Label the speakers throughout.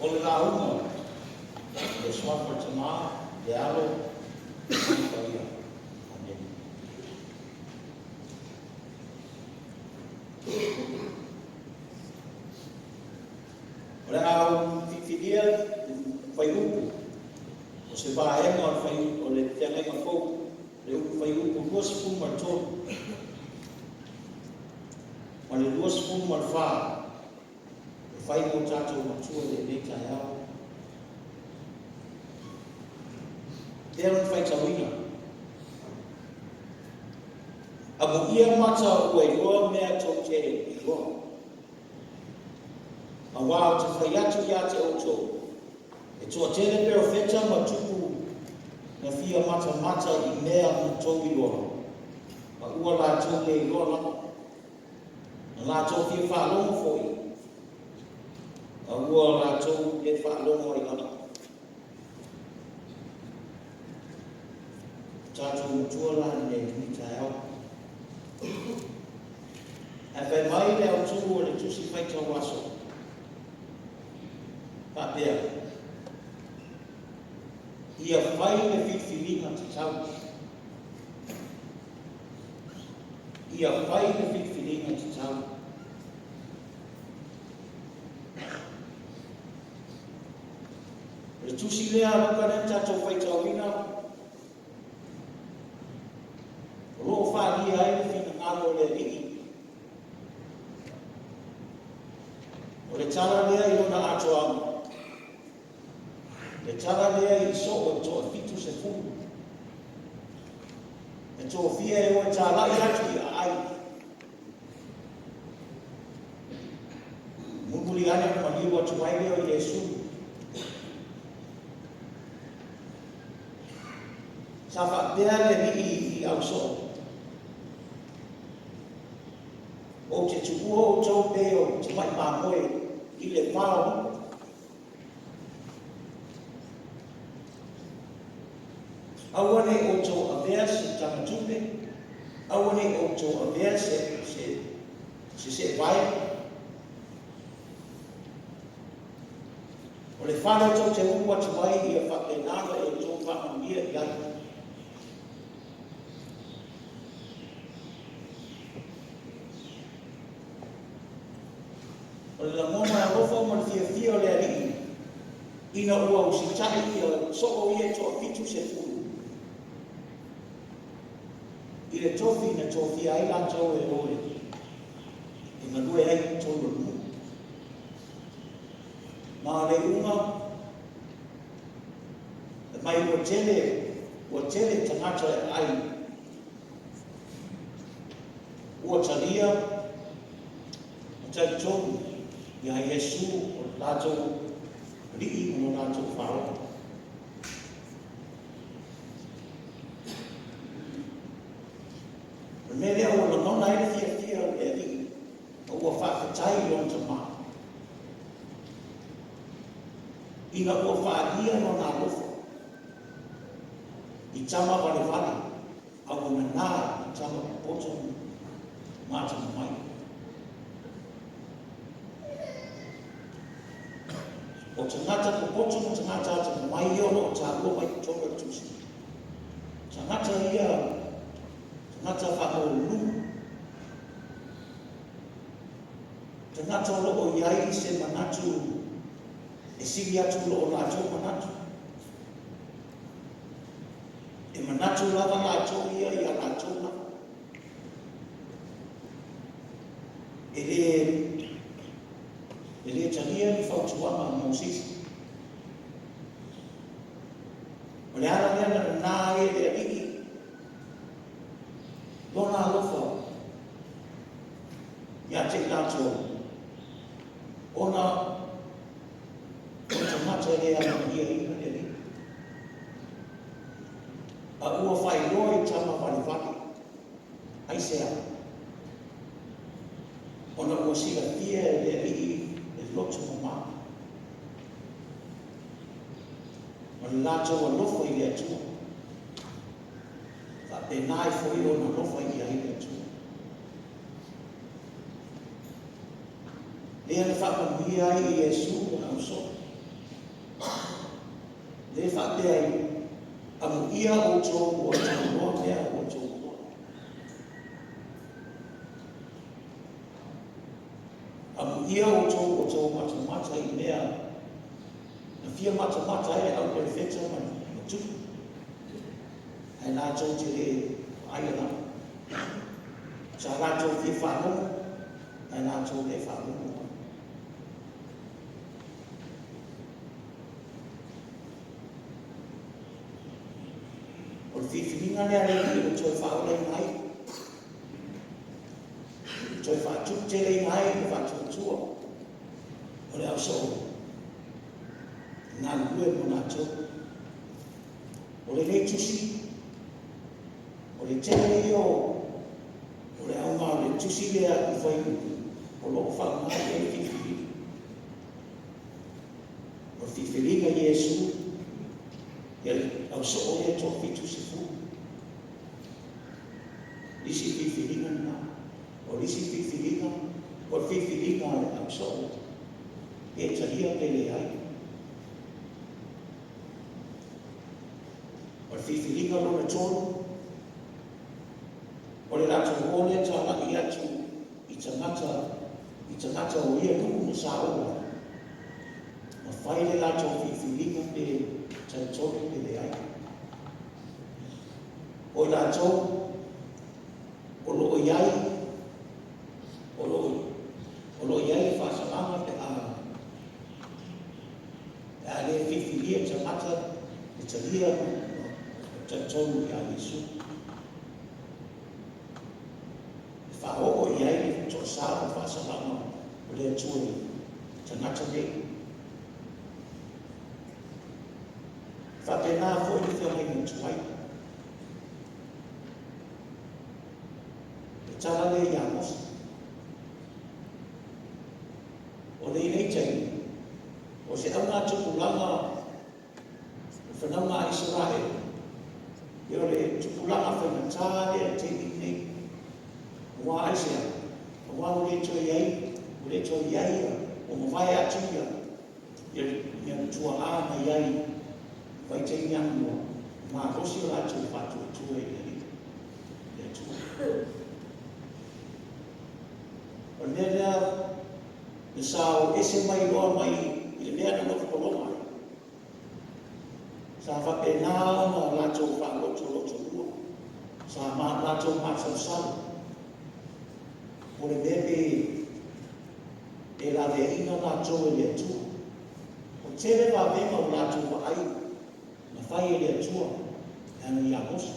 Speaker 1: O le lauga i le Suafa o le Tama, le Alo, le Agaga Paia. Amene. O le a ou filifilia le fuaiupu o se vaega o le fai, o le Feagaiga Fou, le fuaiupu 23 ma le 24 e fai mo tatou matua i lenei taeao. Lea ona faitauina. Amuia mata ua iloa mea tou te iloa. Auā ou te fai atu ia te outou, e toatele perofeta ma tupu na fia matamata i mea na tou iloa, a ua latou le iloa lava. Na latou fia faalogo foi, a ua latou le faalogo ai lava. O tatou matua la i lenei taeao. Ae fai mai le autū o le Tusi Faitau Aso, faapea, Ia fai le filifiliga tatau. Ia fai le filifiliga tatau. O le tusi lea a Luka lea na tatou faitauina, o lo o faaalia ai le finagalo o le Alii. O le tala lea i lona atoaga, le tala lea i soo e toa 70, e tofia e o e talai atu i aai. Mulimuli ane ona maliu atu ai lea o Iesu. Sa faapea le Alii i ausoo, Ou te tuua outou pei o tamai mamoe i le vao. Aua ne i outou avea se tagatupe, aua ne i outou avea se, se, se seevae. O le fale tou te ulu atu ai ia faapena ona outou faamanuia i ai. O le lagona alofa ma le fiafia o le Alii ina ua usitai ia soo ia e toa-70 i le tofi na tofia ai latou e o e galue ai i totonu o le nuu. Ma o le iuga, fai mai ua tele, ua tele tagata e aai, ua talia ma talitonu iā Iesu o le latou Alii ma lo latou Faaola. O le mea lea ua lagona ai le fiafia o le Alii ma ua faafetai i lona Tama, ina ua faaalia lona alofa i tama valevale a ua nanā i tama popoto ma atamamai. O tagata popoto ma tagata atamamai ia o lo o taua mai totonu o le Tusi. Tagata ia, tagata faamaualuluga. Tagata o lo o i ai se manatu e sili atu i lo o latou manatu. E manatu lava latou ia ia latou lava. E le, e le talia ni fautuaga a Mosese. O le ala lea na nanā ai e le Alii lona alofa ia te i latou, ona o tagata e le amanaia le Alii. A ua faailoa i tama valevale, aisea? Ona ua silafia e le Alii le loto mama ma le latou alofa i le Atua. Faapena ai foi ona alofa i ai le Atua. Lea na faamanuia ai i Iesu lona ausoo. Lea e faapea ai, Amuia outou ua outou iloa mea ua outou iloa. Amuia outou ua outou matamata i mea na fia matamata ai le au perofeta ma tupu, ae latou te le vaaia lava. Sa latou fia faalogo, ae latou le faalogo lava. O le filifiliga lea a le Alii ua toe faaolaina ai, ua toe faatuputeleina ai le faatuatua o le ausoo e galulue mo latou. O lenei tusi, o le tele ia o le auga o le tusi lea i fuaiupu o lo o faaaoga i ai le filifiliga. O le filifiliga i Iesu, ia le ausoo lea e toafitusefulu. O le isi filifiliga lena. O le isi filifiliga, o le filifiliga a le ausoo, pe talia pe leai. O le filifiliga lona tolu, o le latou o lea talai atu i tagata i tagata o ia nuu na sa oo ai, ma fai le latou filifiliga pe talitonu pe leai. O i latou o lo o i ai o lo o o lo o i ai le faasalaga pe a pe a le filifilia le tagata e talia ma talitonu ia Iesu. E faaoo i ai le toasa ma le faasalaga o le Atua i tagata nei. E faapena foi le feagaiga tuai. Le tala lea ia Mose. O lenei taimi, o se augatupulaga o le fanauga a Isaraelu, ia o le tupulaga faigata lea i le taimi lenei. Aua aisea? Aua ua le toe i ai, ua le toe i ai ia, ua mavae atu ia, ia, ia tuaa na i ai i vaitaimi anuloa, malosi o latou faatuatua i le Alii, le Atua. O le mea lea na sao ese mai loa mai i le mea na nofo pologa ai, sa faapena ona latou faalotolotolua, sa latou masalosalo po o le mea pe pe laveaiina latou e le Atua. Ua tele vavega ua latou vaai na fai e le Atua e ala ia Mose.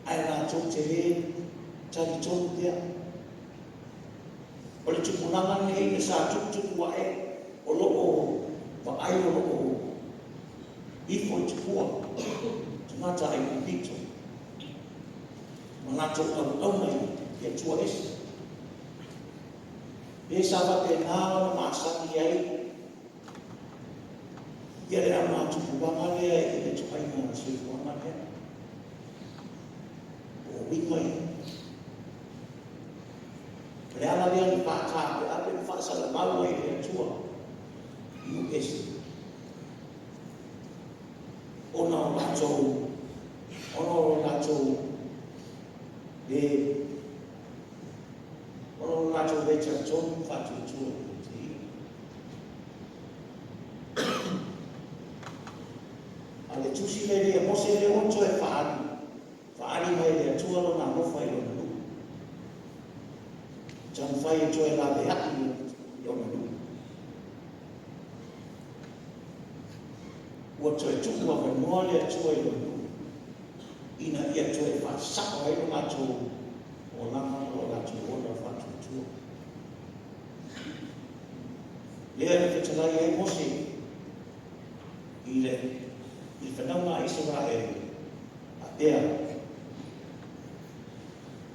Speaker 1: Ae latou te le talitonu pea. O le tupulaga lenei na sa tuputupu ae o lo o vaai o lo o ifo i tupua tagata Aikupito ma latou auauna i atua ese. Pe sa faapena ona masani ai ia le augatupulaga lea i le ituaiga soifuaga lea. Po o uiga ia. O le ala lea na faataapeape ma faasalalau ai e le Atua i nuu ese, ona o latou, ona o latou le, ona o latou le talitonu ma faatuatua i le Ia. A o le tusi lea ia Mose lea ua toe faaali, faaali mai e le Atua lona alofa i lona nuu. Taumafai e toe laveai lona nuu. Ua toe tuu avanoa le Atua i lona nuu ina ia toe faasao ai lo latou olaga ma lo latou ola faatuatua. Lea na fetalai ai Mose i le i le fanauga a Isaraelu, faapea,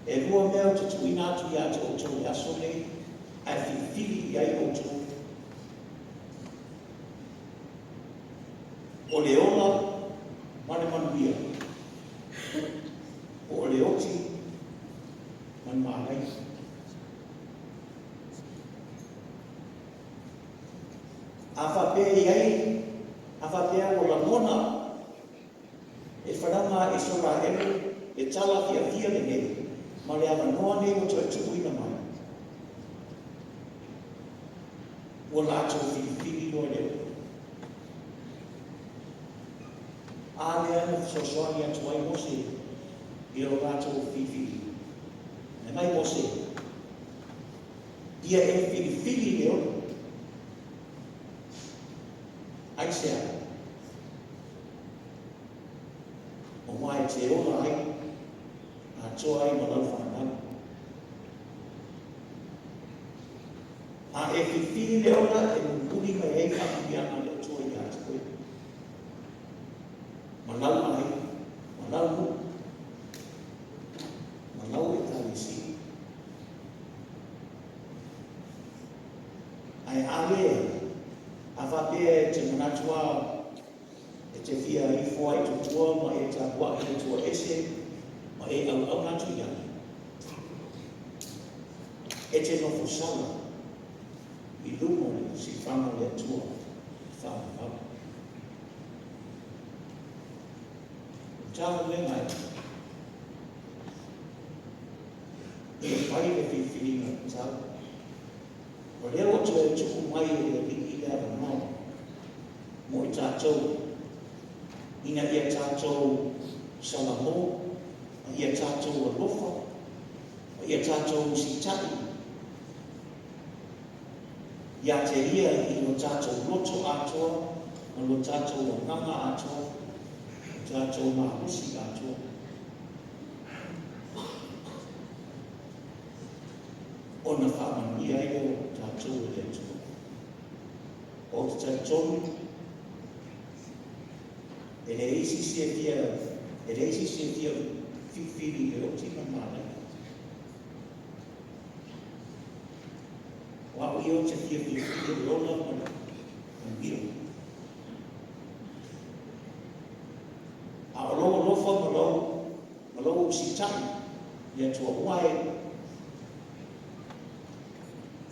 Speaker 1: E lua mea ou te tuuina atu ia te outou i le aso lenei, ae filifili i ai outou. O le ola ma le manuia, po o le oti ma le malaia. A faapea e i ai A faapea ua lagona e fanauga a Isaraelu le tala fiafia lenei ma le avanoa nei ua toe tuuina mai, ua latou filifili loa le ola. A lea na fesoasoani atu ai Mose i lo latou filifiliga. Fai mai Mose, Ia e filifili le ola. Aisea? Aua e te ola ai, atoa ai ma lau fanau. A e filifili le ola e mulimuli mai ai faamanuiaga a le Atua ia te oe, ma lau aiga, ma lau nuu, ma lau Ekalesia. Ae a leai, a faapea e te manatu lava e te fia ifo ai i tua ma e tapuai i atua ese ma e auauna atu i ai, e te nofo sala i luma o le sifaga o le Atua e faavavau. O le Matagaluega e Ia fai le filifiliga tatau. O lea ua toe tuu mai e le Alii le avanoa mo i tatou ina ia tatou salamo ma ia tatou alofa ma ia tatou usitai ia te Ia i lo tatou loto atoa ma lo tatou agaga atoa, lo tatou malosi atoa. Ona faamanuia ai lea o tatou e le Atua. Ou te talitonu, e leai se isi e fia, e leai se isi e fia filifili i le oti ma le manaia. O au ia ou te fia filifili i le ola ma le manuia. A o lou alofa ma lou, ma lou usitai i le Atua, aua e,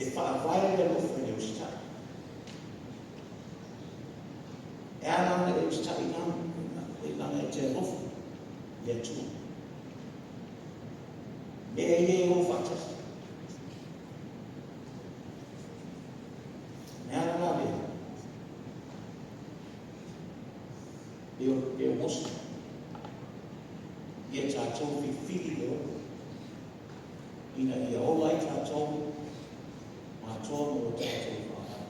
Speaker 1: e faavae le alofa i le usitai. E ala ona e usitai leaga e te alofa i le Atua. Mea ia e o faatasi. Le ala la lea, e o Mose, ia tatou filifili le ola, ina ia ola ai tatou atoa ma lo tatou faavae.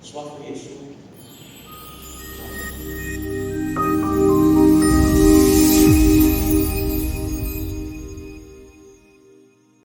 Speaker 1: Suafa Iesu.